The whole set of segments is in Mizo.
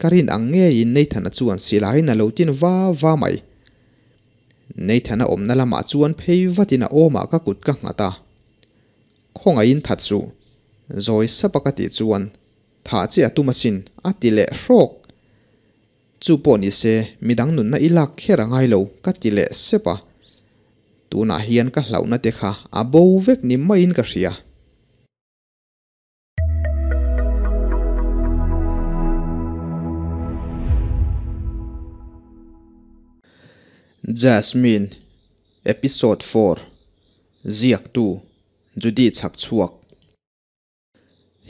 Ka rin ang ngeiin Nathan-a chuan silaiin a lo tin va va mai. Nathan-a awmna lamah chuan phei vatin a awmah ka kut ka nghat a. Khawngaihin that suh, zawi sapa ka tih chuan thah che a tum asin a ti leh hrawk. Chu pawh ni se midang nunna i lak kher a ngai lo ka ti leh sep a. Tunah hian ka hlauhna te kha a bo vek ni maiin ka hria. Jasmine, Episode 4, Ziaktu, Judy Chhakchhuak.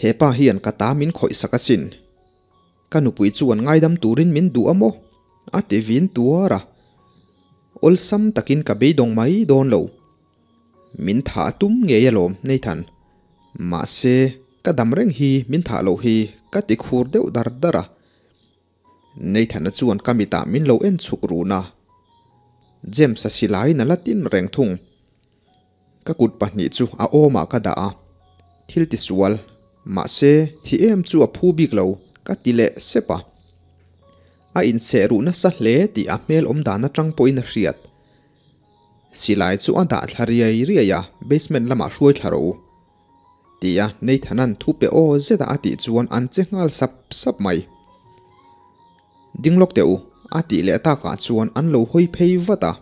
He pa hian ka ta min khawih sak asin. Ka nupui chuan ngaidam turin min duh a maw? A ti vin tuar a. Awlsam takin ka beidawng mai dawn lo. Min thah a tum ngei alawm Nathan. Mahse, ka dam reng hi min thah loh hi ka ti khur deuh dar dar a. Nathan-a chuan ka mitah min lo en chhuk run a. James-a silaiin a la tin reng thung. Ka kut pahnih chu a awmah ka dah a. Thil tisual, mahse thi em chu a phu bik lo ka ti leh sep a. A inseh ruh nasa hle tih a hmel awm dan atang pawhin a hriat. Silai chu a dah thla riai riai a, basement lamah hruai thla rawh u. Tia Nathan-a'n thu pe aw zeta a tih chuan an che nghal sap sap mai. Ding lawk teh u, a tih leh takah chuan an lo hawi phei vat a.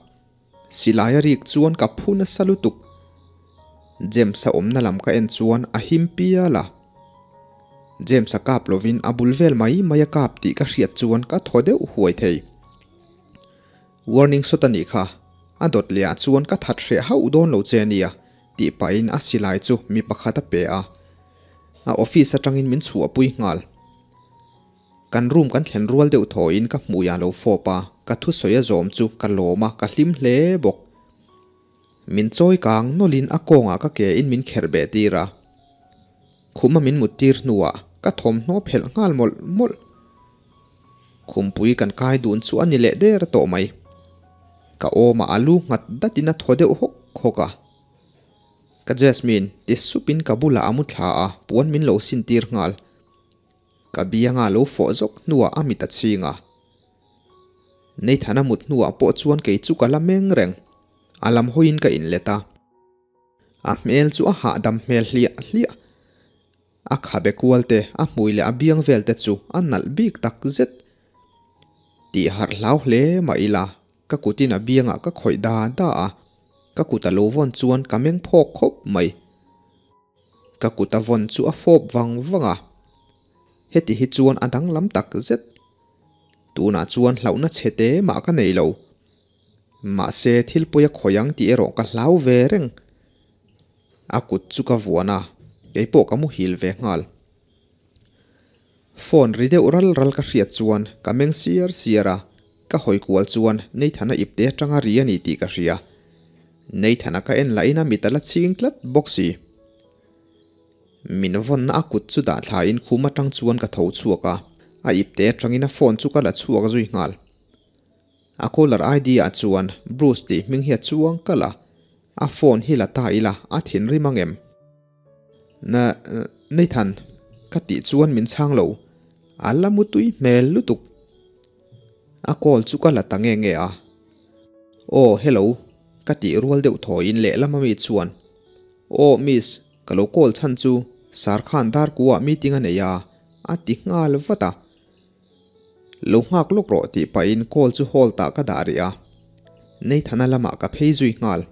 Silai a rik chuan ka phu nasa lutuk. James-a awmna lam ka en chuan a him pial a. James-a kap lovin a bul vel mai mai a kap tih ka hriat chuan ka thaw deuh huai thei. Warning shot a nih kha, a dawt leh ah chuan ka that hreh hauh dawn lo che ania tih pahin a silai chu mi pakhat a pe a. A office atangin min chhuahpui nghal. Kan room kan thlen rual deuh thawiin ka hmuiah lo fawp a, ka thusawi a zawm chu ka lawm a, ka hlim hle bawk. Min chawi kang nawlhin a kawngah ka ke in min kherh beh tir a. Khuma min mut tir hnuah ka thawmhnaw phelh nghal mawlh mawlh. Khumpui kan kai dun chu a ni leh der tawh mai. Ka awmah a lu nghat datin a thaw deuh hawk hawk a. Ka Jasmine ti supin ka bulah a mu thla a, puan min lo sin tir nghal. Ka bianga lo fawh zawk hnuah a mit a chhing a. Nathan-a mut hnuah pawh chuan kei chu ka la meng reng. A lam hawiin ka inlet a. A hmel chu a hahdam hmel hliah hliah. A khabe kual te, a hmui leh a biang vel te chu a nalh bik tak zet. Tih harh hlau hle mah ila, ka kutin a biangah ka khawih da da a, ka kut a lo vawn chuan ka meng phawk khawp mai. Ka kut a vawn chu a fawp vang vang a, heti hi chuan a danglam tak zet. Tunah chuan hlauhna chhe te mah ka nei lo. Mahse thil pawi a khawih ang tih erawh ka hlau ve reng. A kut chu ka vuan a, keipawh ka muhil ve nghal. Phone ri deuh ral ral ka hriat chuan ka meng siar siar a, ka hawi kual chuan Nathan-a ipte atanga ri a ni tih ka hria. Nathan-a ka en lahin a mit a la chhing tlat bawk si. Min vawnna a kut chu dah thlain khum atang chuan ka tho chhuak a, a ipte atangin a phone chu ka la chhuak zui nghal. A caller ID ah chuan Bruce tih hming hi a chuang kalh a, a phone hi la ta ila a thinrim ang em? Na, Nathan, ka tih chuan min chhang lo, a la mutui hmel lutuk. A call chu ka la ta nge nge a. Aw, hello, ka tih rual deuh thawiin lehlam ami chuan, Aw, miss, ka lo call chhan chu Sir khan Darkuah meeting a nei a, a ti nghal vat a. Lo nghak lawk rawh tih pahin call chu hold ah ka dah rih a, Nathan-a lamah ka phei zui nghal.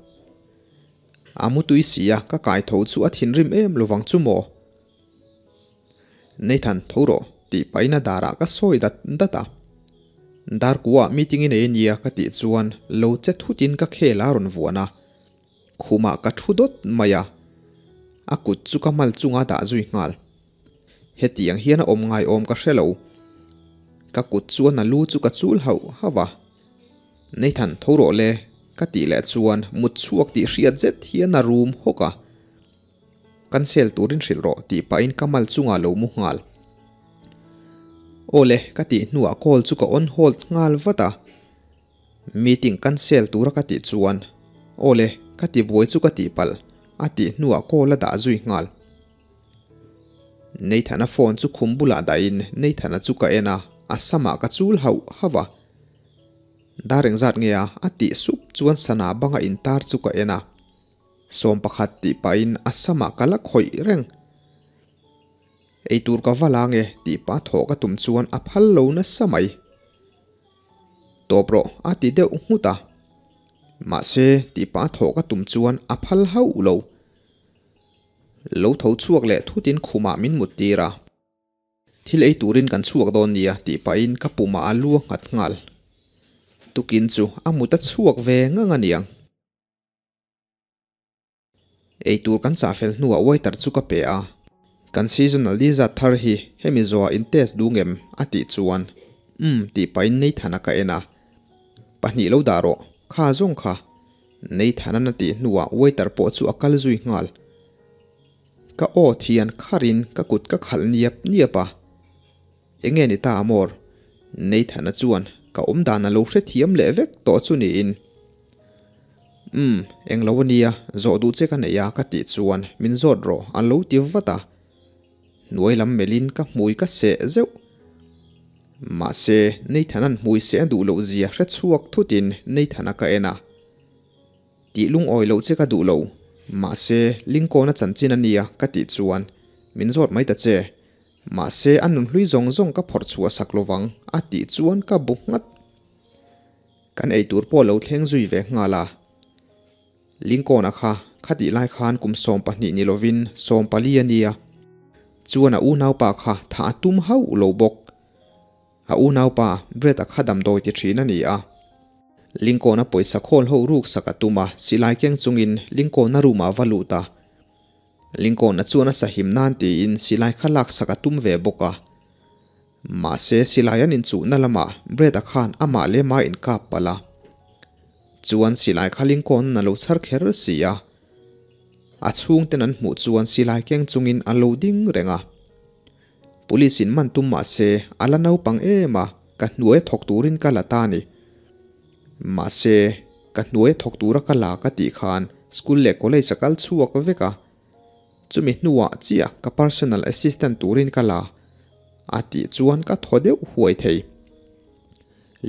A mutui si a, ka kai tho chu a thinrim em lovang chu maw? Nathan, tho rawh tih pahin a darah ka sawi dat dat a. Darkuah meeting i nei ania ka tih chuan lo che thutin ka khel a rawn vuan a, khumah ka thu dawt mai a, a kut chu ka mal chunga dah zui nghal. Hetiang hian a awm ngai awm ka hre lo. Ka kut chuan a lu chu ka chul hauh hauh a. Nathan, tho rawh le, ka tih leh chuan mut chhuak tih hriat zet hian a rum hawk a. Cancel turin hrilh rawh tih pahin ka mal chungah lo mu nghal. Aw le, ka tih hnuah call chu ka on hold nghal vat a. Meeting cancel tura ka tih chuan, Aw le, ka ti buai chu ka tihpalh, a tih hnuah call a dah zui nghal. Nathan-a phone chu khum bulah dahin Nathan-a chu ka en a, a samah ka chul hauh hauh a. Dar engzat nge a? A tih sup chuan sana banga intar chu ka en a. 11 tih pahin a samah ka la khawih reng. Eitur ka va la nge tih pah thawh ka tum chuan a phal lo nasa mai. Tawp rawh a ti deuh nghut a. Mahse tih pah thawh ka tum chuan a phal hauh lo. Lo tho chhuak leh thutin khumah min mut tir a. Thil ei turin kan chhuak dawn nia tih pahin ka pumah a lu a nghat nghal. Tukin chu a mut a chhuak ve ngang a niang. Eitur kan chah fel hnuah waiter chu ka pe a, Kan seasonal dessert thar hi hemi zawhah in test duh ngem? a tih chuan Umm tih pahin Nathan-a ka en a, Pahnih lo dah rawh, kha zawng kha. Nathan-a'n a tih hnuah waiter pawh chu a kal zui nghal. Ka aw thian kharin ka kut ka khalh niap niap a, Enge ni ta Amor? Nathan-a chuan ka awmdan a lo hrethiam leh vek tawh chu niin. Umm, englo a nia, zawh duh che ka nei a ka tih chuan min zawt rawh a lo ti vat a. Hnuai lam melhin ka hmui ka seh zeuh. Mahse, Nathan-a'n hmui seh a duh loh zia hre chhuak thutin Nathan-a ka en a. Tih lungawi loh che ka duh lo, mahse Lincoln-a chanchin a nia ka tih chuan min zawt mai ta che. Mahse, a nunhlui zawng zawng ka phawrh chhuah sak lovang a tih chuan ka bu nghat. Kan eitur pawh lo thleng zui ve nghal a. Lincoln-a kha khatih lai khan kum 12 ni lovin 14 a nia. Chuan a unaupa kha thah a tum hauh lo bawk. A unaupa Brett-a kha damdawi ti thin a ni a. Lincoln-a pawisa khawl ho ruk sak a tum a, silai keng chungin Lincoln-a room-ah a va lut a. Lincoln-a chuan a sahim nan tiin silai kha lak sak a tum ve bawk a. Mahse, silai an inchuhna lamah Brett-a khan amah leh mah inkap palh a. Chuan silai kha Lincoln-an a lo chhar kher si a. A chhungten an hmuh chuan silai keng chungin a lo ding reng a. Police in man tum mahse, a la naupang em a, ka hnuai thawk turin ka la ta a ni. Mahse, ka hnuai thawk tura ka la ka tih khan school leh college a kal chhuak vek a. Chumi hnuah chiah ka personal assistant turin ka la a tih chuan ka thaw deuh huai thei.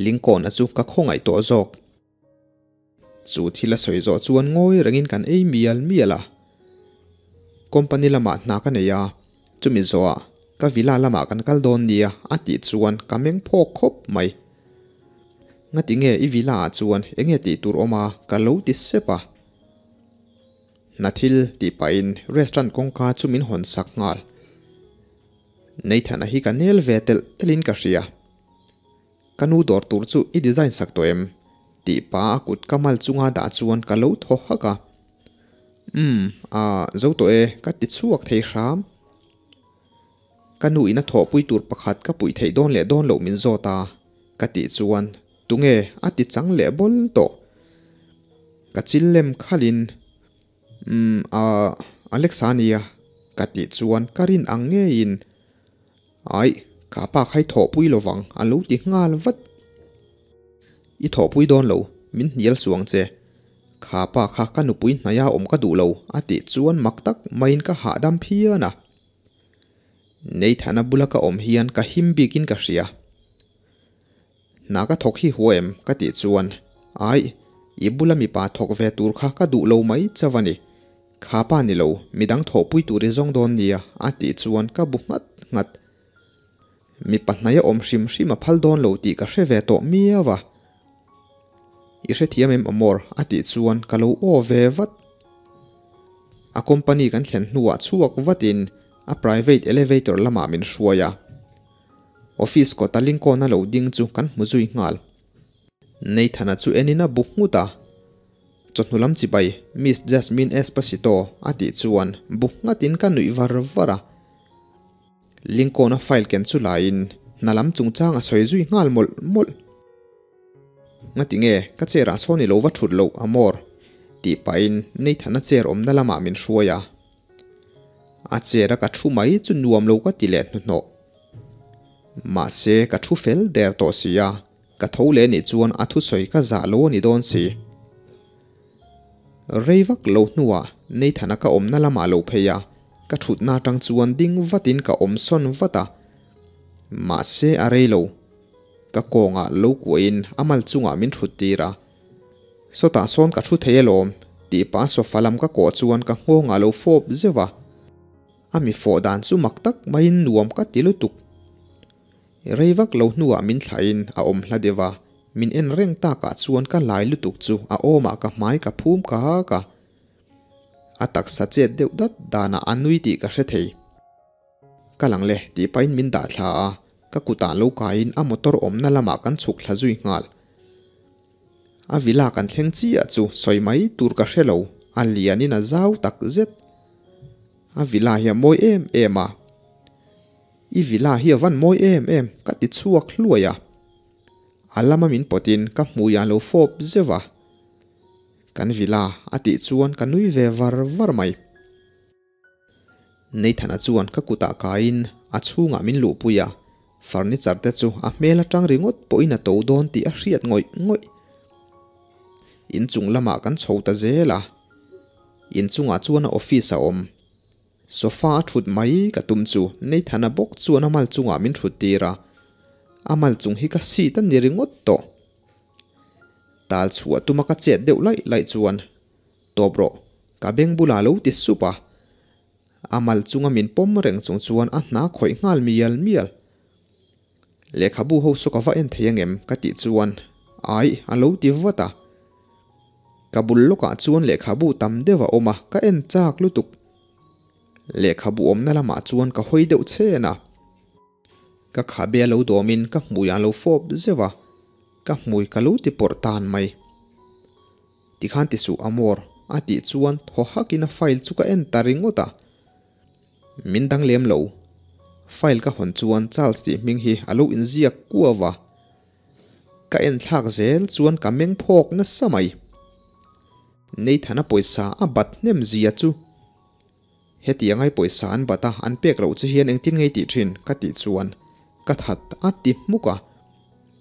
Lincoln-a chu ka khawngaih tawh zawk. Chu thil a sawi zawh chuan ngawi rengin kan ei mial mial a. Company lamah hna ka nei a, chumi zawhah ka villa lamah kan kal dawn nia a tih chuan ka meng phawk khawp mai. Ngati nge i villa ah chuan enge tih tur awm a ka lo ti sep a. Hna thil tih pahin restaurant kawngka chu min hawn sak nghal. Nathan-a hi ka nel ve telh telhin ka hria. Ka nu dawr tur chu i design sak tawh em? Tih pa a kut ka mal chunga dah chuan ka lo thaw hak a. Umm, a zo tawh e, ka ti chhuak thei hram. Ka nu in a thawhpui tur pakhat ka puih theih dawn leh dawn loh min zawt a, ka tih chuan tunge a ti chang leh bawl tawh. Ka chil lem khalhin, Umm, a Alexa nia, ka tih chuan ka rin ang ngeiin, Aih, ka pa kha i thawhpui lovang a lo ti nghal vat. I thawhpui dawn lo, min hnial suang che. Kha pa kha ka nupui hnaia awm ka duh lo a tih chuan mak tak maiin ka hahdam phian a. Nathan-a bula ka awm hian ka him bikin ka hria. Hna ka thawk hi hua em? ka tih chuan, Aih, i bula mipa thawk ve tur kha ka duh lo mai chauh a ni. Kha pa ni lo, midang thawhpui tur i zawng dawn nia, a tih chuan ka bu nghat nghat. Mipa hnaia awm hrim hrim a phal dawn lo tih ka hre ve tawh miau a. I hrethiam em Amor? a tih chuan ka lo aw ve vat. A company kan thlen hnuah chhuak vatin a private elevator lamah min hruai a. Office kawta Lincoln-a lo ding chu kan hmu zui nghal. Nathan-a chu enin a bu nghut a. Chawhnu lam chibai, Miss Jasmine Esposito a tih chuan bu nghatin ka nuih var var a. Lincoln-a file ken chu laiin hna lam chungchang a sawi zui nghal mawlh mawlh. Ngati nge ka chair ah sawn i lo va thut loh a mawr? tih pahin Nathan-a chair awmna lamah min hruai a. A chair a ka thu mai chu nuam lo ka ti leh hnuhnawh. Mahse ka thu fel der tawh si a, ka tho leh nih chuan a thusawi ka zah lo a ni dawn si. Rei vak lo hnuah Nathan-a ka awmna lamah lo phei a, ka thutna atang chuan ding vatin ka awm sawn vat a. Mahse a rei lo. Ka kawngah lo kuahin a mal chungah min thut tir a. Sawtah sawn ka thu thei alawm tih pah sofa lam ka kawh chuan ka nghawngah lo fawp zeuh a. A mi fawh dan chu mak tak maiin nuam ka ti lutuk. Rei vak lo hnuah min thlahin a awm hla deuh a, min en reng takah chuan ka lai lutuk chu a awmah ka hmai ka phum kak a. A taksa chet deuh dat danah a nui tih ka hre thei. Ka lang le tih pahin min dah thla a, ka kutah lo kaiin a motor awmna lamah kan chhuk thla zui nghal. A villa kan thleng chiah chu sawi mai tur ka hre lo, a lianin a zau tak zet. A villa hi a mawi em em a. I villa hi a van mawi em em ka ti chhuak hluai a. A lama min pawtin ka hmui a lo fawp zeuh a. Kan villa a tih chuan ka nui ve var var mai. Nathan-a chuan ka kutah kaiin a chhungah min luhpui a, furniture te chu a hmel atang ringawt pawhin a to dawn tih a hriat ngawih ngawih. Inchung lamah kan chho ta zel a, inchungah chuan a office a awm. Sofa a thut mai ka tum chu Nathan-a bawk chuan a mal chungah min thut tir a, a mal chung hi ka seat a ni ringawt tawh. Tal chhuah tuma ka chet deuh laih laih chuan Tawp rawh, ka beng bulah lo ti sup a. A mal chunga min pawm reng chung chuan a hna khawih nghal mial mial. Lehkhabu ho saw ka va en thei angem ka tih chuan ai a lo ti vat a. Ka bul lawkah chuan lehkhabu tam deuh a awm a, ka en chak lutuk. Lehkhabu awmna lamah chuan ka hawi deuh chhen a. Ka khabe a lo dawmin ka hmui a lo fawp zeuh a, ka hmui ka lo ti pawrh tan mai. Tikhan ti suh Amor, a tih chuan thaw hakin a file chu ka en ta ringawt a. Min dang lem lo. File ka hawn chuan Charles tih hming hi a lo inziak kuau a. Ka en thlak zel chuan ka meng phawk nasa mai. Nathan-a pawisa a bat hnem zia chu. Hetiang ai pawisa an bat a, an pek loh che hian engtin ngei tih thin? ka tih chuan ka that a ti hmuk a.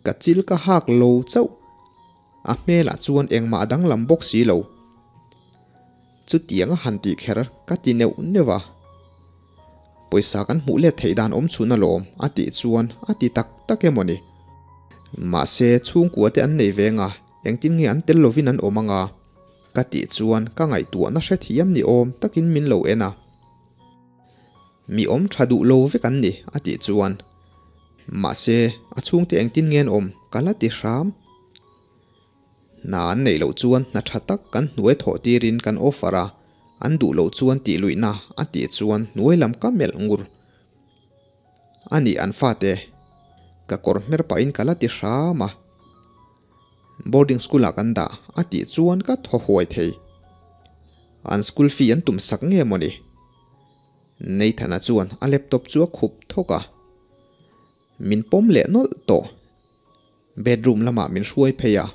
Ka chil ka hak lo chauh. A hmelah chuan engmah a danglam bawk si lo. Chutiang a han tih kher ka ti neuh neuh a. Pawisa kan hmuh let theih dan awm chhun alawm a tih chuan a ti tak tak emaw ni. Mahse chhungkua te an nei ve nga, engtin nge an tel lovin an awm anga ka tih chuan ka ngaihtuahna hrethiam ni awm takin min lo en a. Mi awm tha duh lo vek an ni a tih chuan mahse a chhungte engtin nge an awm ka la ti hram. Hna an neih loh chuan hna tha tak kan hnuai thawh tirin kan offer a, an duh loh chuan tih luihna a tih chuan hnuai lam ka melh ngur. A nih an fate, ka kawr hmer pahin ka la ti hram a. Boarding school ah kan dah a tih chuan ka thaw huai thei. An school fee an tum sak nge mawni? Nathan-a chuan a laptop chu a khup thawk a. Min pawm leh nawlh tawh. Bedroom lamah min hruai phei a.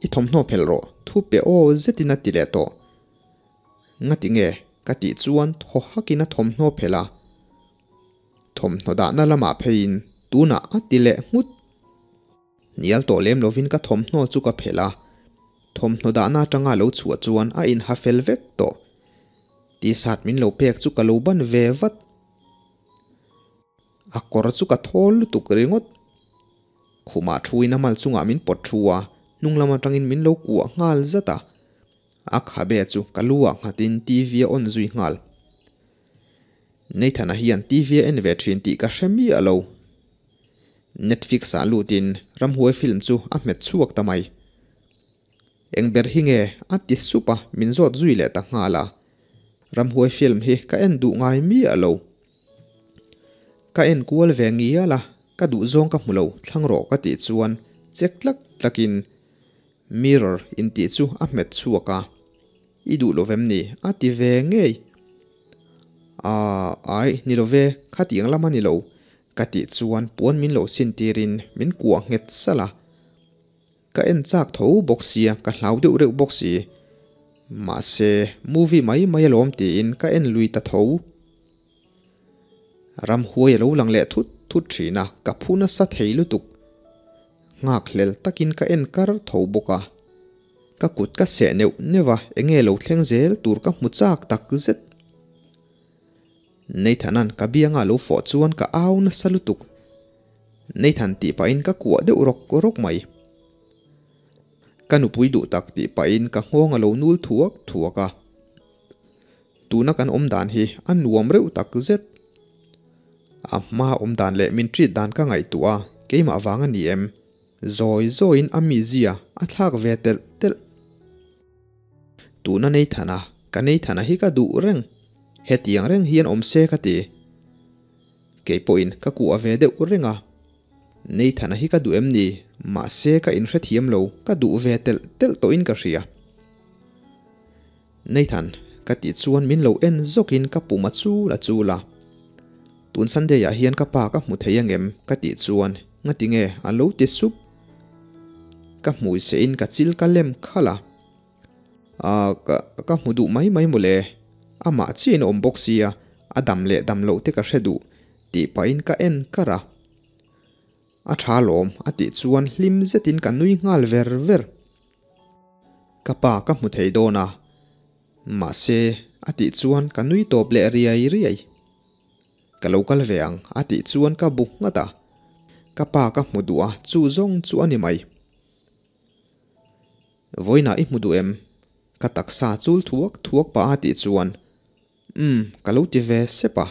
I thawmhnaw phelh rawh, thu pe aw zetin a ti leh tawh. Ngati nge? ka tih chuan thaw hakin a thawmhnaw phelh a. Thawmhnaw dahna lamah pheiin tunah a ti leh nghut. Hnial tawh lem lovin ka thawmhnaw chu ka phelh a, thawmhnaw dahna atanga lo chhuah chuan a inha fel vek tawh. T-shirt min lo pek chu ka lo ban ve vat. A kawr chu ka thawl lutuk ringawt. Khumah thuin a mal chungah min pawt thu a, hnung lam atangin min lo kuah nghal zat a. A khabe chu ka lu ah nghatin TV a on zui nghal. Nathan-a hian TV a en ve thin tih ka hre miah lo. Netflix ah lutin ramhuai film chu a hmet chhuak ta mai. Eng ber hi nge a ti sup a min zawt zui leh ta nghal a. Ramhuai film hi ka en duh ngai miah lo. Ka en kual ve ngial a, ka duh zawng ka hmu lo thlang rawh ka tih chuan chek tlak tlakin mirror intih chu a hmet chhuak a. I duh lo vem ni? A ti ve ngei. Aaa ai ni lo ve, khatiang lam a ni lo. Ka tih chuan puan min lo sin tirin min kuah nghet salh a. Ka en chak tho bawk sia, ka hlau deuh reuh bawk si. Mahse, movie mai mai alawm tiin ka en lui ta tho. Ramhuai a lo lang leh thut thut thin a, ka phu nasa thei lutuk. Nghakhlel takin ka en kar tho bawk a. Ka kut ka seh neuh neuh a, enge lo thleng zel tur ka hmu chak tak zet. Nathan-a'n ka bianga lo fawh chuan ka au nasa lutuk. Nathan tih pahin ka kuah deuh rawk rawk mai. Ka nupui duh tak tih pahin ka nghawng a lo nul thuak thuak a. Tuna kan awm dan hi a nuam reuh tak zet. A hma awm dan leh min treat dan ka ngaihtuah a, keimah vang a ni em? Zawi zawiin a mizia a thlak ve telh telh. Tuna Nathan-a, ka Nathan-a hi ka duh reng. Hetiang reng hian awm se ka ti. Kei pawhin ka kuah ve deuh reng a. Nathan-a hi ka duh em ni? Mahse ka inhrethiam lo, ka duh ve telh telh tawhin ka hria. Nathan, ka tih chuan min lo en zawkin ka pum a chul a chul a. Tun Sunday ah hian ka pa ka hmu thei angem? Ka tih chuan ngati nge a lo ti sup. Ka hmui seh in ka chil ka lem khalh a. Ahh ka ka hmu duh mai mai mawle. Amah chiah in a awm bawk sia, a dam leh dam loh te ka hre duh tih pahin ka en kar a. A tha lawm a tih chuan hlim zetin ka nui nghal ver ver. Ka pa ka hmu thei dawn a, mahse a tih chuan ka nui tawp leh riai riai. Ka lo kal ve ang a tih chuan ka bu nghat a. Ka pa ka hmu duh a, chu zawng chu a ni mai. Vawiinah i hmu duh em? Ka taksa chul thuak thuak pah a tih chuan umm ka lo ti ve sep a.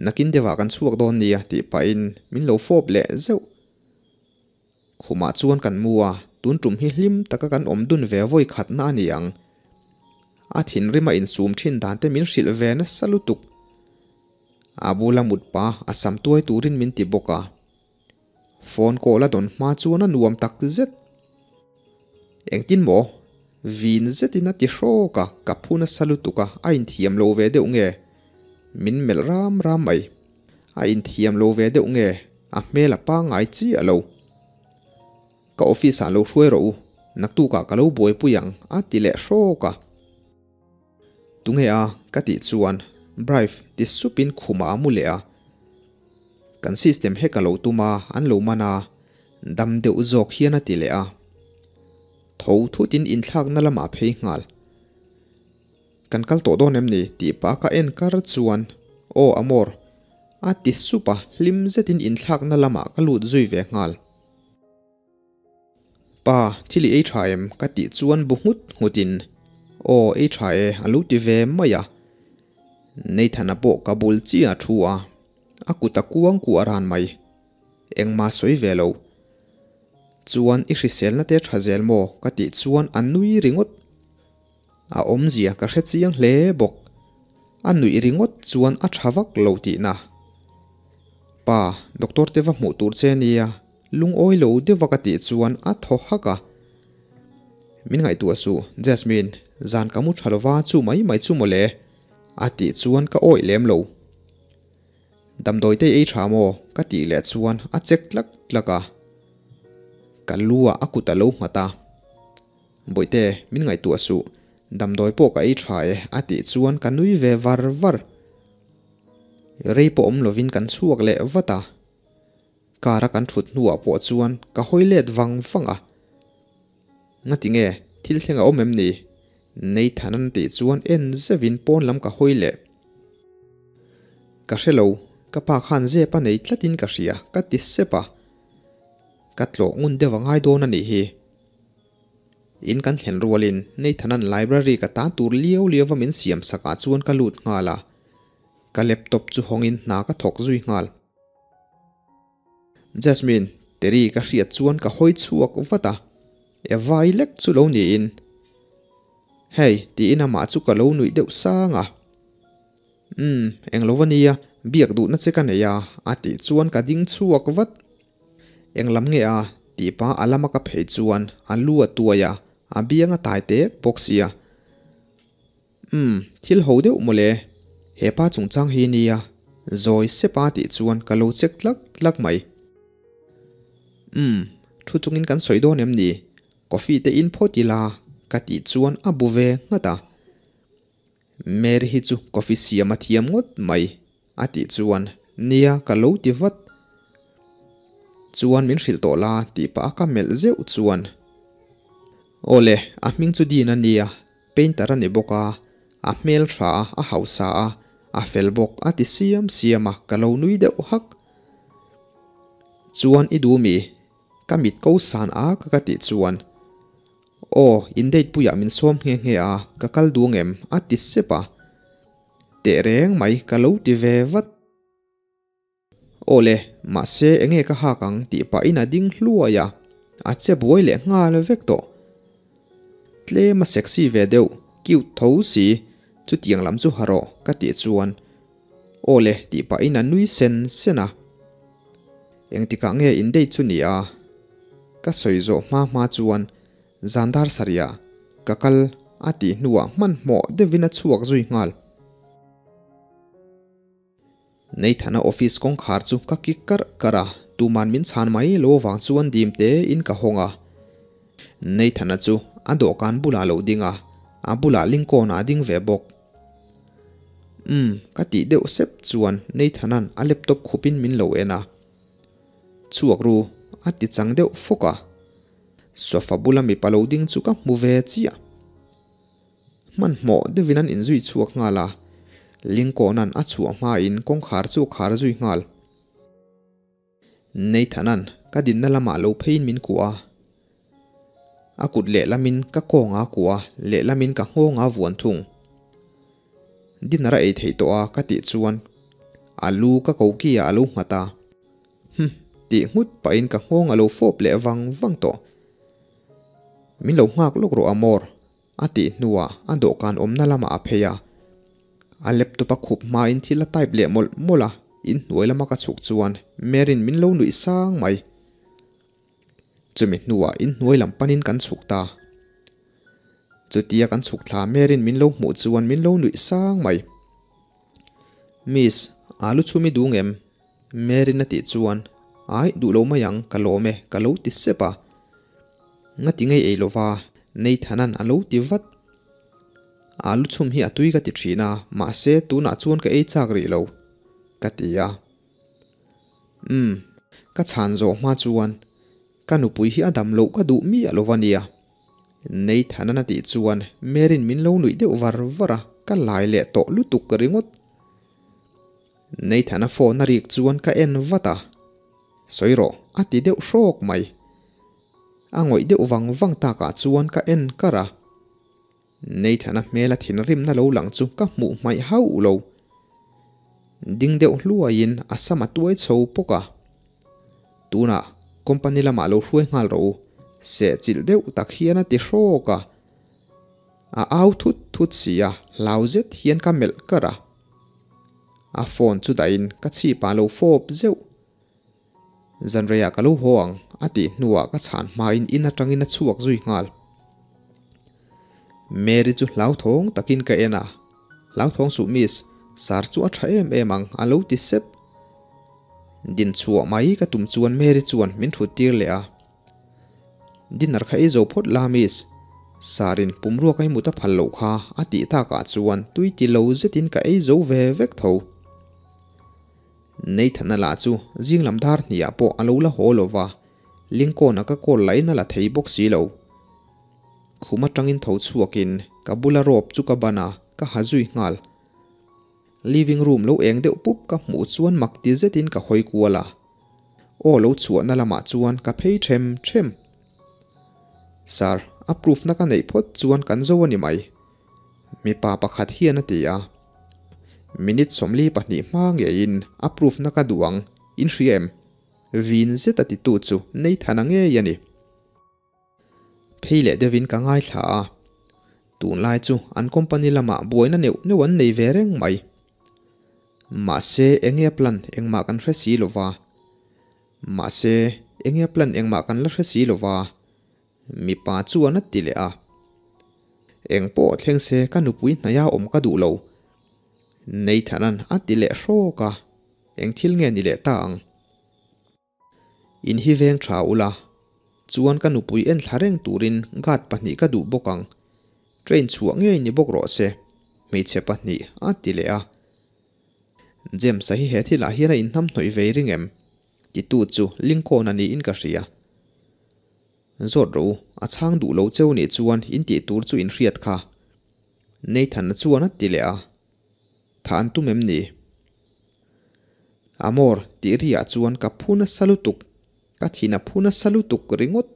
Nakin deuhah kan chhuak dawn nia tih pahin min lo fawp leh zeuh. Khumah chuan kan mu a, tun tum hi hlim taka kan awm dun ve vawi khatna a ni ang. A thinrim a insum thin dan te min hrilh ve nasa lutuk. A bula mut pa a sam tuai turin min ti bawk a. Phone call a dawn hma chuan a nuam tak zet. Engtin maw? Vin zetin a ti hrawk a, ka phu nasa lutuk a, a inthiam lo ve deuh nge? Min melh ram ram mai. A inthiam lo ve deuh nge? A hmel a pangngai chiah lo. Ka office ah lo hruai rawh u, naktukah ka lo buaipui ang a ti leh hrawk a. Tunge a? Ka tih chuan Brive ti supin khumah a mu leh a. Kan system hack a lo tum a, an lo man a, dam deuh zawk hian a ti leh a. Tho thutin inthlakna lamah phei nghal. Kan kal tawh dawn em ni? Tih pah ka en kar chuan Aw Amor! A ti sup a, hlim zetin inthlakna lamah ka lut zui ve nghal. Pa, thil i ei tha em? Ka tih chuan bu nghut nghutin, Aw, ei tha e, a lo ti ve mai a. Nathan-a pawh ka bul chiah a thu a, a kut a kuang kuah ran mai. Engmah sawi ve lo. Chuan i hriselna te tha zel maw? Ka tih chuan a nui ringawt. A awmzia ka hre chiang hle bawk. A nuih ringawt chuan a tha vak lo tihna. Pa, doctor te va hmuh tur che nia, lungawi lo deuh va ka tih chuan a thaw hak a. Min ngaihtuah suh, Jasmine, zan ka mu tha lova chu mai mai chu mawle, a tih chuan ka awih lem lo. Damdawi te ei tha maw? Ka tih leh chuan a chek tlak tlak a. Ka lu ah a kut a lo nghat a. Bawihte, min ngaihtuah suh, damdawi pawh ka ei tha e a tih chuan ka nui ve var var. Rei pawh awm lovin kan chhuak leh vat a. Car a kan thut hnuah pawh chuan ka hawi let vang vang a. Ngati nge, thil thleng a awm em ni? Nathan an tih chuan en zeuhin pawn lam ka hawi leh. Ka hre lo, ka pa khan zep a nei tlatin ka hria, ka ti sep a. Ka tlawh ngun deuh a ngai dawn a nih hi. In kan thlen rualin Nathan-a'n library ka tan tur liau liauva min siam sakah chuan ka lut nghal a, ka laptop chu hawngin hna ka thawk zui nghal. Jasmine, Terry ka hriat chuan ka hawi chhuak vat a, Eva-i lek chu lo niin. Hey, tiin amah chu ka lo nuih deuh sang a. Umm, eng lo va nia, biak duhna che ka nei a, a tih chuan ka ding chhuak vat. Eng lam nge a? tih pa a lama ka phei chuan a lu a tuai a, a biang a tai tek bawk sia. Umm, thil ho deuh mawle, he pa chungchang hi nia, zawi sep a tih chuan ka lo check tlak tlak mai. Umm, thu chungin kan sawi dawn em ni? Coffee te in phawt ila ka tih chuan a bu ve nghat a. Mary hi chu coffee siam a thiam ngawt mai a tih chuan nia ka lo ti vat. Chuan min hrilh tawh la tih pah a ka melh zeuh chuan Aw le, a hming chu Dean a nia, painter a ni bawk a, a hmel tha a, a hausa a, a fel bawk a ti siam siam a, ka lo nui deuh hak. Chuan i duh mi? Ka mit ko san a ka ka tih chuan, Aw, in date puiah min sawm nghe nghe a, ka kal duh ngem? a ti sep a. Teh reng mai ka lo ti ve vat. Aw le, mahse enge ka hak ang tih pahin a ding hluai a, a che buai leh nghal vek tawh. Tlem a sexy ve deuh, cute tho si, chutiang lam chu ha rawh ka tih chuan Aw le tih pahin a nui sen sen a. Engtikah nge in date chu ni a? Ka sawi zawh hma hma chuan zan dar sarih ah ka kal a tih hnuah hmanhmawh deuhin a chhuak zui nghal. Nathan-a office kawngkhar chu ka kik karh karh a, tuman min chhan mai lo vang chuan dim tein ka hawng a. Nathan-a chu a dawhkan bulah lo ding a, a bulah Lincoln-a a ding ve bawk. Umm, ka tih deuh sep chuan Nathan-a'n a laptop khupin min lo en a. Chhuak ru, a ti chang deuh fawk a. Sofa bula mipa lo ding chu ka hmu ve chiah. Hmanhmawh deuhin an inzui chhuak nghal a, Lincoln-a'n a chhuah hmain kawngkhar chu a khar zui nghal. Nathan-a'n ka dinna lamah lo pheiin min kuah a, a kut lehlamin ka kawnga kuah a, lehlamin ka nghawnga vuan thung. Dinner a ei theih tawh a ka tih chuan a lu ka koki ah a lo nghat a, Hum tih nghut pahin ka nghawng a lo fawp leh vang vang tawh. Min lo nghak lawk rawh Amor. A tih hnuah a dawhkan awmna lamah a phei a. A laptop a khup hmain thil a type leh mawlh mawlh a, inhnuai lama ka chhuk chuan Mary'n min lo nuih sang mai. Chumi hnuah inhnuai lam panin kan chhuk ta. Chutia kan chhuk thla Mary'n min lo hmuh chuan min lo nuih sang mai. Miss, alu chhum i duh ngem? Mary'n a tih chuan, Ai, duh lo mai ang, ka lawm e, ka lo ti sep a. Ngati ngei ei lova, Nathan-a'n a lo ti vat. Alu chhum hi a tui ka ti thin a, mahse tunah chuan ka ei chak rih lo, ka ti a. Umm, ka chhan zawh hma chuan ka nupui hi a dam loh ka duh miah lova nia. Nathan-a'n a tih chuan Mary'n min lo nuih deuh var var a, ka lai leh tawh lutuk ringawt. Nathan-a phone a rik chuan ka en vat a, Sawi rawh, a ti deuh hrawk mai. A ngawih deuh vang vang takah chuan ka en kar a. Nathan-a hmela thinrimna lo lang chu ka hmuh hmaih hauh lo. Ding deuh hluaiin a sam a tuai chho pawk a. Tunah company lamah lo hruai nghal rawh u, sehchilh deuh tak hian a ti hrawk a. A au thut thut si a, hlau zet hian ka melh kar a. A phone chu dahin ka chhipah lo fawp zeuh. Zanreiah ka lo haw ang a tih hnuah ka chhan hmain in atangin a chhuak zui nghal. Mary chu hlauthawng takin ka en a, Hlauthawng suh miss, sar chu a tha em em ang a lo ti sep. Din chhuah mai ka tum chuan Mary chuan min thut tir leh a. Dinner kha ei zo phawt la miss, sarin pumruak a i mut a phal loh kha a tih takah chuan tui ti lo zetin ka ei zo ve vek tho. Nathan-a lah chu zing lam dar hniah pawh a lo la haw lo va, Lincoln-a ka call lahin a la thei bawk si lo. Khum atangin tho chhuakin ka bula rope chu ka ban a, ka ha zui nghal. Living room lo eng deuh pup ka hmuh chuan mak ti zetin ka hawi kual a. Aw lo chhuahna lamah chuan ka phei them them. Sir, a proof na ka neih phawt chuan kan zo a ni mai. Mipa pakhat hian a ti a. Minute 42 hma ngeiin a proof na ka duh ang, in hria em? Vin zet a titu chu Nathan-a ngei a ni. Phei leh deuhin ka ngaithla a, tunlai chu an company lamah buaina neuh neuh an nei ve reng mai. Mahse enge a plan engmah kan hre si lova. Mahse enge a plan engmah kan la hre si lova. Mipa chuan a ti leh a. Eng pawh thleng se ka nupui hnaia awm ka duh lo. Nathan-a'n a ti leh hrawk a, eng thil nge ni leh ta ang? In hi veng tha ula, chuan ka nupui en thla reng turin guard pahnih ka duh bawk ang. Train chhuah ngei ni bawk rawh se, hmeichhe pahnih a ti leh a. James-a hi he thilah hian a inhnamhnawih vei ring em? Titu chu Lincoln-a niin ka hria. Zawt rawh u, a chhang duh lo cheu nih chuan in tih tur chu in hriat kha. Nathan-a chuan a ti leh a. Tha an tum em ni? Amor, tih riah chuan ka phu nasa lutuk. Ka thin a phu nasa lutuk ringawt.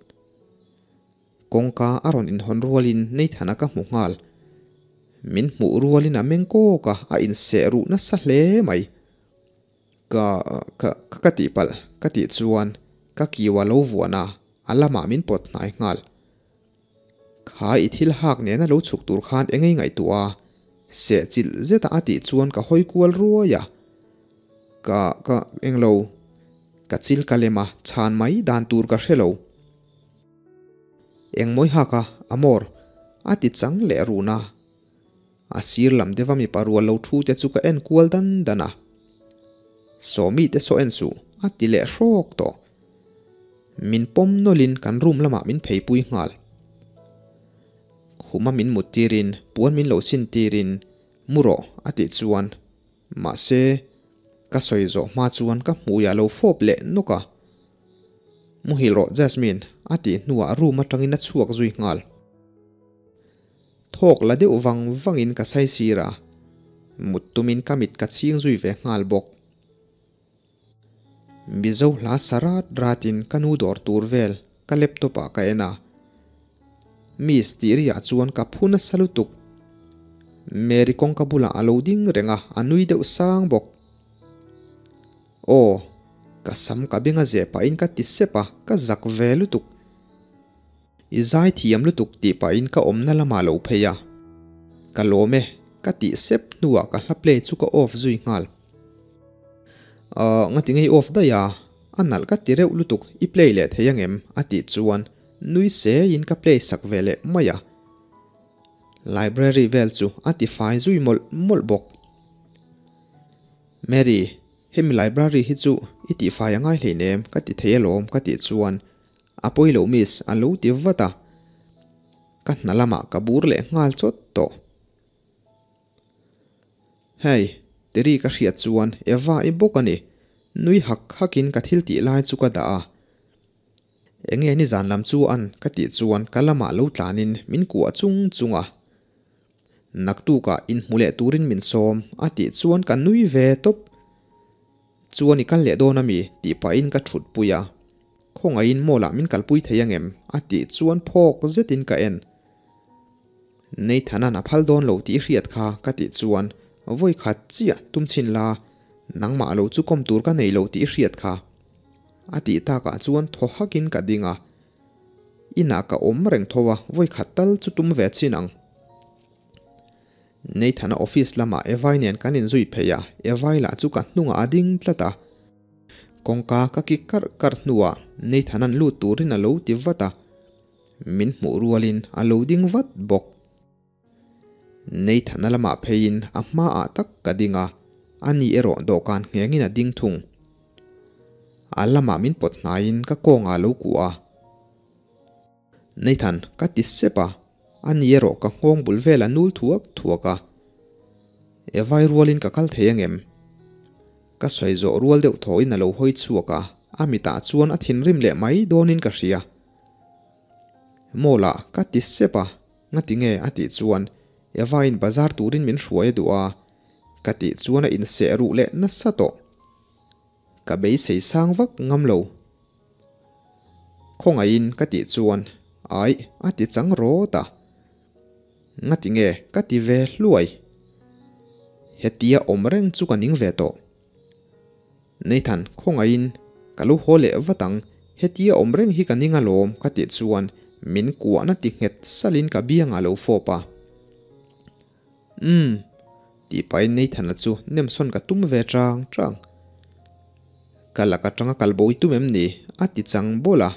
Kawngka a rawn inhawn rualin Nathan-a ka hmu nghal. Min hmuh rualin a meng kawk a, a inseh ruh nasa hle mai. Ka, ka, ka tihpalh ka tih chuan ka kiu a lo vuan a, a lamah min pawt hnai nghal. Kha i thil hak nena lo chhuk tur khan eng ei ngaihtuah a? Seh chilh zeta a tih chuan ka hawi kual ruai a. Ka, ka, englo, ka chil ka lem a, chhan mai dan tur ka hre lo. Engmawi hak a, Amor, a ti chang leh run a. A sir lam deuha mipa rual lo thu te chu ka en kual dan dan a. Sawmi te saw en suh, a ti leh hrawk tawh. Min pawm nawlhin kan room lamah min pheipui nghal. Khuma min mut tirin, puan min lo sin tirin, Mu rawh, a tih chuan. Mahse, ka sawi zawh hma chuan ka hmuiah lo fawp leh nawk a. Muhil rawh Jasmine, a tih hnuah room atangin a chhuak zui nghal. Thawk la deuh vang vangin ka saisir a, mut tumin ka mit ka chhing zui ve nghal bawk. Mizo hla sa rat ratin ka nu dawr tur vel ka laptop ah ka en a, Miss tih riah chuan ka phu nasa lutuk. Mary kawngka bulah a lo ding reng a, a nui deuh sang bawk. Aw, ka sam ka beng a zeh pahin ka ti sep a, ka zak ve lutuk. I zai thiam lutuk tih pahin ka awmna lamah lo phei a. Ka lawm e, ka tih sep hnuah ka hla play chu ka off zui nghal. Ahh, ngati ngei off daih a, a nalh ka ti reuh lutuk, i play leh thei angem? a tih chuan nui seiin ka play sak ve leh mai a. Library vel chu a ti fai zui mawlh mawlh bawk. Mary, hemi library hi chu i tihfai a ngai hleinem ka ti thei alawm ka tih chuan A pawi loh miss a lo ti vat a, ka hna lamah ka bur leh nghal chawt tawh. Hey, Terry ka hriat chuan Eva i bawk a ni, nui hak hakin ka thil tih lai chu ka dah a. Enge nizan lam chu an ka tih chuan ka lamah lo tlanin min kuah chung chung a. Naktukah inhmu leh turin min sawm a tih chuan ka nui ve tawp. Chuan i kal leh dawn ami? tih pahin ka thut pui a. Khawngaihin mall ah min kalpui thei angem? a tih chuan phawk zetin ka en. Nathan-a'n a phal dawn lo tih i hriat kha ka tih chuan vawi khat chiah tum chhin la, nangmah lo chu kawm tur ka nei lo tih i hriat kha. A tih takah chuan thaw hakin ka ding a. Inah ka awm reng tho a, vawi khat tal chu tum ve chin ang. Nathan-a office lamah Evai nen kan inzui phei a, Evai lah chu ka hnungah a ding tlat a. Kawngka ka kik karh karh hnuah Nathan-a'n lut turin a lo ti vat a, min hmuh rualin a lo ding vat bawk. Nathan-a lamah pheiin a hmaah tak ka ding a, ani erawh dawhkan nghengin a ding thung. A lamah min pawt hnaiin ka kawngah a lo kuah a. Nathan, ka ti sep a, ani erawh ka nghawng bul vel a nul thuak thuak a. E vai rualin ka kal thei angem? Ka sawi zawh rual deuh thawhin a lo hawi chhuak a, a mitah chuan a thinrim leh mai dawnin ka hria. Mawla, ka ti sep a, ngati nge a tih chuan Eva-in bazar turin min hruai a duh a, ka tih chuan a inseh ruh leh nasa tawh. Ka beisei sang vak ngam lo. Khawngaihin ka tih chuan aih a ti chang rawt a. Ngati nge ka ti ve hluai. Hetia awm reng chu ka ning ve tawh. Nathan khawngaihin ka lo haw leh vat ang, hetia awm reng hi ka ning alawm ka tih chuan min kuahna ti nghet salhin ka biangah lo fawp a. Umm. Tih pahin Nathan-a chu nemsawn ka tum ve chang chang. Ka lak atanga kal bo i tum em ni? A ti chang bawlh a.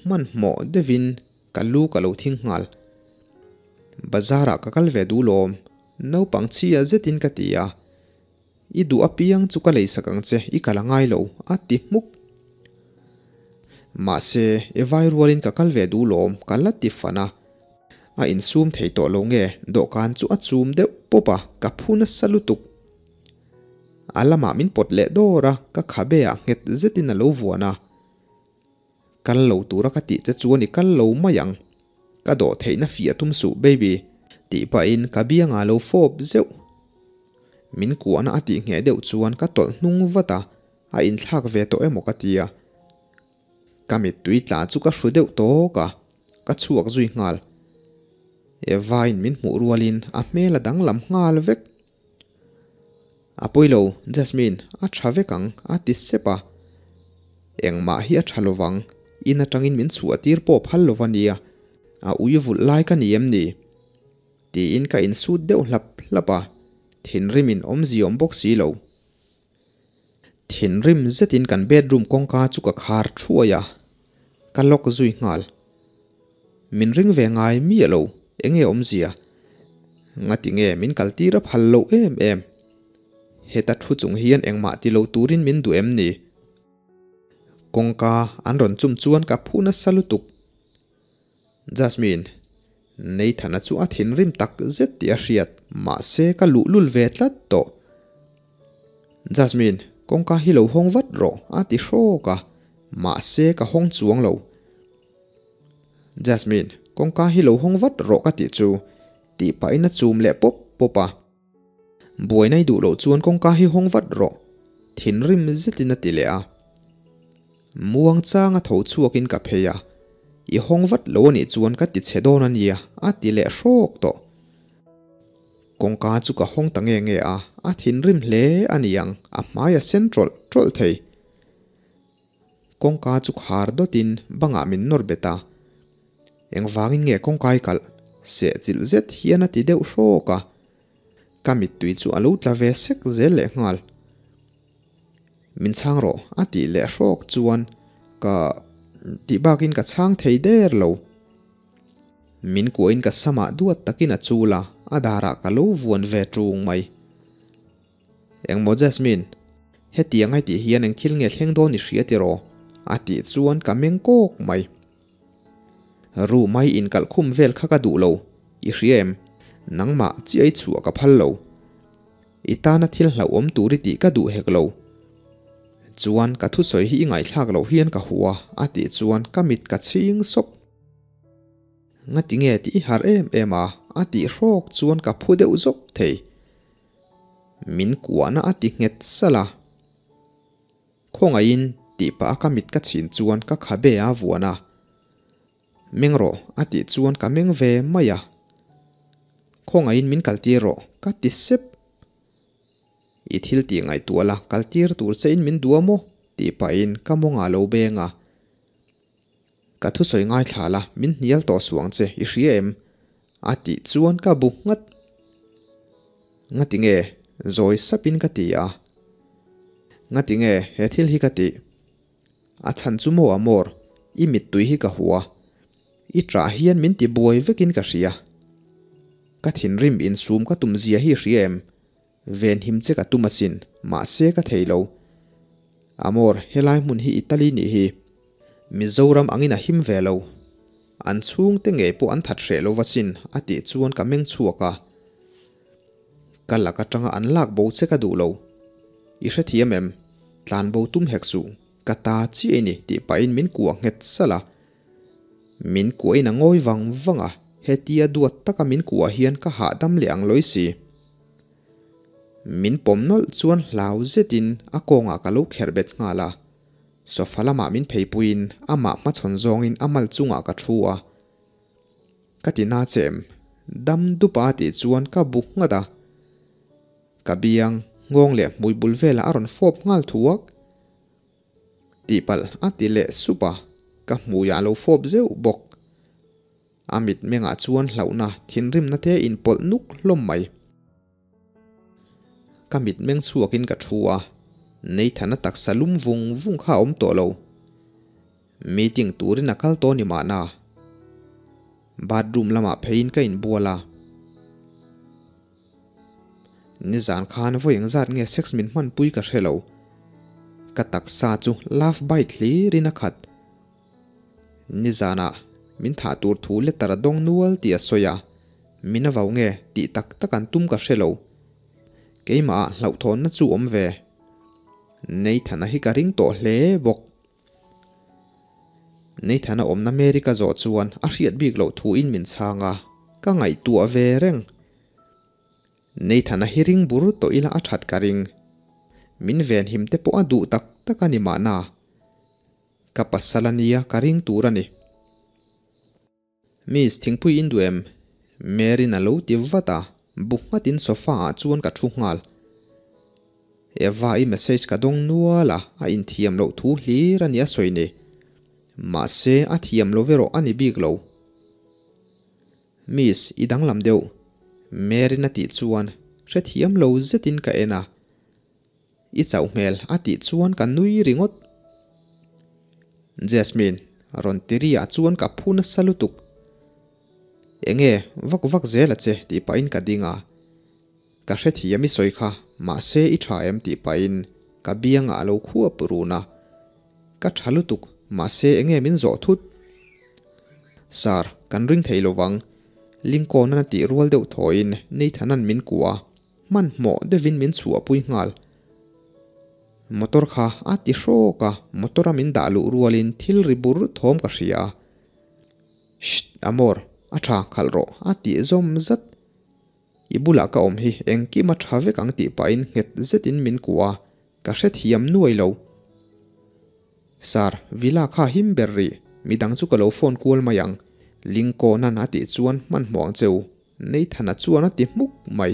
Hmanhmawh deuhin ka lu ka lo thing nghal. Bazar-ah ka kal ve duh lawm, naupang chhia zetin ka ti a. I duh apiang chu ka leisak ang che, i kal a ngai lo, a ti hmuk. Mahse, i vai rualin ka kal ve duh lawm, ka la ti fan a. A insum thei tawh lo nge, dawhkan chu a chum deuh pawp a, ka phu nasa lutuk. A lamah min pawt leh dawr a, ka khabe ah nghet zetin a lo vuan a. Kal lo tura ka tih che chuan i kal lo mai ang. Ka dawh theihna fiah tum suh baby, tih pahin ka biangah lo fawp zeuh. Min kuahna a tih ngheh deuh chuan ka tawlh hnung vat a, a inthlak ve tawh emaw ka ti a. Ka mittui tla chu ka hru deuh tawk a, ka chhuak zui nghal. Eva-in min hmuh rualin a hmel a danglam nghal vek. A pawi lo, Jasmine, a tha vek ang, a ti sep a. Engmah hi a tha lovang, in atangin min chhuah tir pawh phal lo va nia, a ui vulh lai ka ni em ni? Tiin ka insut deuh hlap hlap a, thinrimin awmziawm bawk si lo. Thinrim zetin kan bedroom kawngka chu ka khar thuai a, ka lock zui nghal. Min ring ve ngai miah lo, enge awmzia? Ngati nge min kal tir a phal loh em em? Heta thu chung hian engmah ti lo turin min duh em ni? Kawngka an rawn chum chuan ka phu nasa lutuk. Jasmine, Nathan-a chu a thinrim tak zet tih a hriat, mahse ka luhlul ve tlat tawh. Jasmine, kawngka hi lo hawng vat rawh a ti hrawk a, mahse ka hawng chuang lo. Jasmine, kawngka hi lo hawng vat rawh ka tih chu tih pahin a chum leh pawp pawp a. Buaina i duh loh chuan kawngka hi hawng vat rawh, thinrim zetin a ti leh a. Muang changa tho chhuakin ka phei a, I hawng vat lo anih chuan ka ti chhe dawn a nia, a ti leh hrawk tawh. Kawngka chu ka hawng ta nge nge a, a thinrim hle a ni ang, a hmai a sen tawlh tawlh thei. Kawngka chu khar dawtin bangah min nawr bet a. Engvangin nge kawngka i kalh? Sehchilh zet hian a ti deuh hrawk a. Ka mittui chu a lo tla ve sek zel leh nghal. Min chhang rawh a tih leh hrawk chuan ka tih bakin ka chhang thei der lo. Min kuahin ka samah duat takin a chul a, a darah ka lo vuan ve ṭung mai. Engmaw Jasmine, hetiang ai tih hian eng thil nge thleng dawn i hria tiraw? A tih chuan ka meng kawk mai. Room ai inkalh khum vel kha ka duh lo, i hria em? Nangmah chiah i chhuah ka phal lo. I tana thil hlauhawm tur i tih ka duh hek lo. Chuan ka thusawi hi i ngaihthlak loh hian ka hua a tih chuan ka mit ka chhing sawk. Ngati nge tih i harh em em a? A tih hrawk chuan ka phu deuh zawk thei. Min kuahna a ti nghet salh a. Khawngaihin tih pah a ka mit ka chhin chuan ka khabe a vuan a. Meng rawh a tih chuan ka meng ve mai a. Khawngaihin min kaltir rawh ka ti sep. I thil tih ngaihtuah la kaltir tur che in min duh a maw? Tih pahin ka mawngah lo beng a. Ka thusawi ngaithla la, min hnial tawh suang che, i hria em? A tih chuan ka bu nghat. Ngati nge? Zawi sapin ka ti a. Ngati nge he thil hi ka tih? A chhan chu maw Amor, i mittui hi ka hua. I ṭah hian min ti buai vekin ka hria. Ka thinrim insum ka tum zia hi i hria em? Venhim che ka tum asin, mahse ka thei lo. Amor, helai hmun hi Italy nih hi. Mizoram angin a him ve lo. An chhungte ngei pawh an that hreh lo asin a tih chuan ka meng chhuak a. Ka lak atanga an lak bo che ka duh lo. I hrethiam em? Tlan bo tum hek suh, ka ta chiah i ni tih pahin min kuah nghet salh a. Min kuahin a ngawi vang vang a, hetia duat taka min kuah hian ka hahdam leh ang lawi si. Min pawm nawlh chuan hlau zetin a kawngah ka lo kherh bet nghal a. Sofa lamah min pheipuiin amah hmachhawn zawngin a mal chungah ka thu a. Ka ti na che em? Dam dup a tih chuan ka bu nghat a. Ka biang, nghawng leh hmui bul velah a rawn fawp nghal thuak. Tihpalh a ti leh sup a, ka hmuiah a lo fawp zeuh bawk. A mitmengah chuan hlauhna thinrimna te inpawlh nuk hlawm mai. Ka mitmeng chhuakin ka thu a, Nathan-a taksa lum vung vung kha a awm tawh lo. Meeting turin a kal tawh ni mahna. Bathroom lamah pheiin ka inbual a. Nizan khan vawi engzat nge sex min hmanpui ka hre lo. Ka taksa chu love bite hlirin a khat. Nizanah min thah tur thu letter a dawng nual tih a sawi a, min a vau nge tih tak tak an tum ka hre lo. Keimahah hlauhthawnna chu awm ve. Nathan-a hi ka ring tawh hle bawk. Nathan-a awmna Mary ka zawh chuan a hriat bik loh thuin min chhang a, ka ngaihtuah ve reng. Nathan-a hi ring bur tawh ila a that ka ring. Min venhim te pawh a duh tak tak a ni mahna. Ka pasal a nia ka ring tur a ni. Miss thingpui in duh em? Mary'n a lo ti vat a, bu nghatin sofa ah chuan ka thu nghal. Eva i message ka dawng nual a, a inthiam loh thu hlir a nia sawi ni. Mahse a thiam lo erawh a ni bik lo. Miss i danglam deuh. Mary'n a tih chuan hrethiam lo zetin ka en a. I chauh hmel a tih chuan ka nui ringawt. Jasmine rawn ti ri ah chuan ka phu nasa lutuk. Enge vak vak zel a che tih pahin ka ding a. Ka hrethiam i sawi kha mahse i tha em tih pahin ka biangah a lo khuap run a. Ka tha lutuk mahse enge min zawh thut. Sir, kan ring thei lovang. Lincoln-an a tih rual deuh thawiin Nathan-an min kuah a. Hmanhmawh deuhin min chhuahpui nghal. Motor kha a ti hrawk a, motor a min dah luh rualin thil ri bur thawm ka hria a. Shht! Amor, a tha khalh rawh a tih zawm zat. I bulah ka awm hi engkim a tha vek ang tih pahin nghet zetin min kuah a, ka hrethiam nuai lo. Sir, villa kha him ber rih, midang chu ka lo phone kual mai ang, Lincoln-a'n a tih chuan hmanhmawh ang che u. Nathan-a chuan a ti hmuk mai.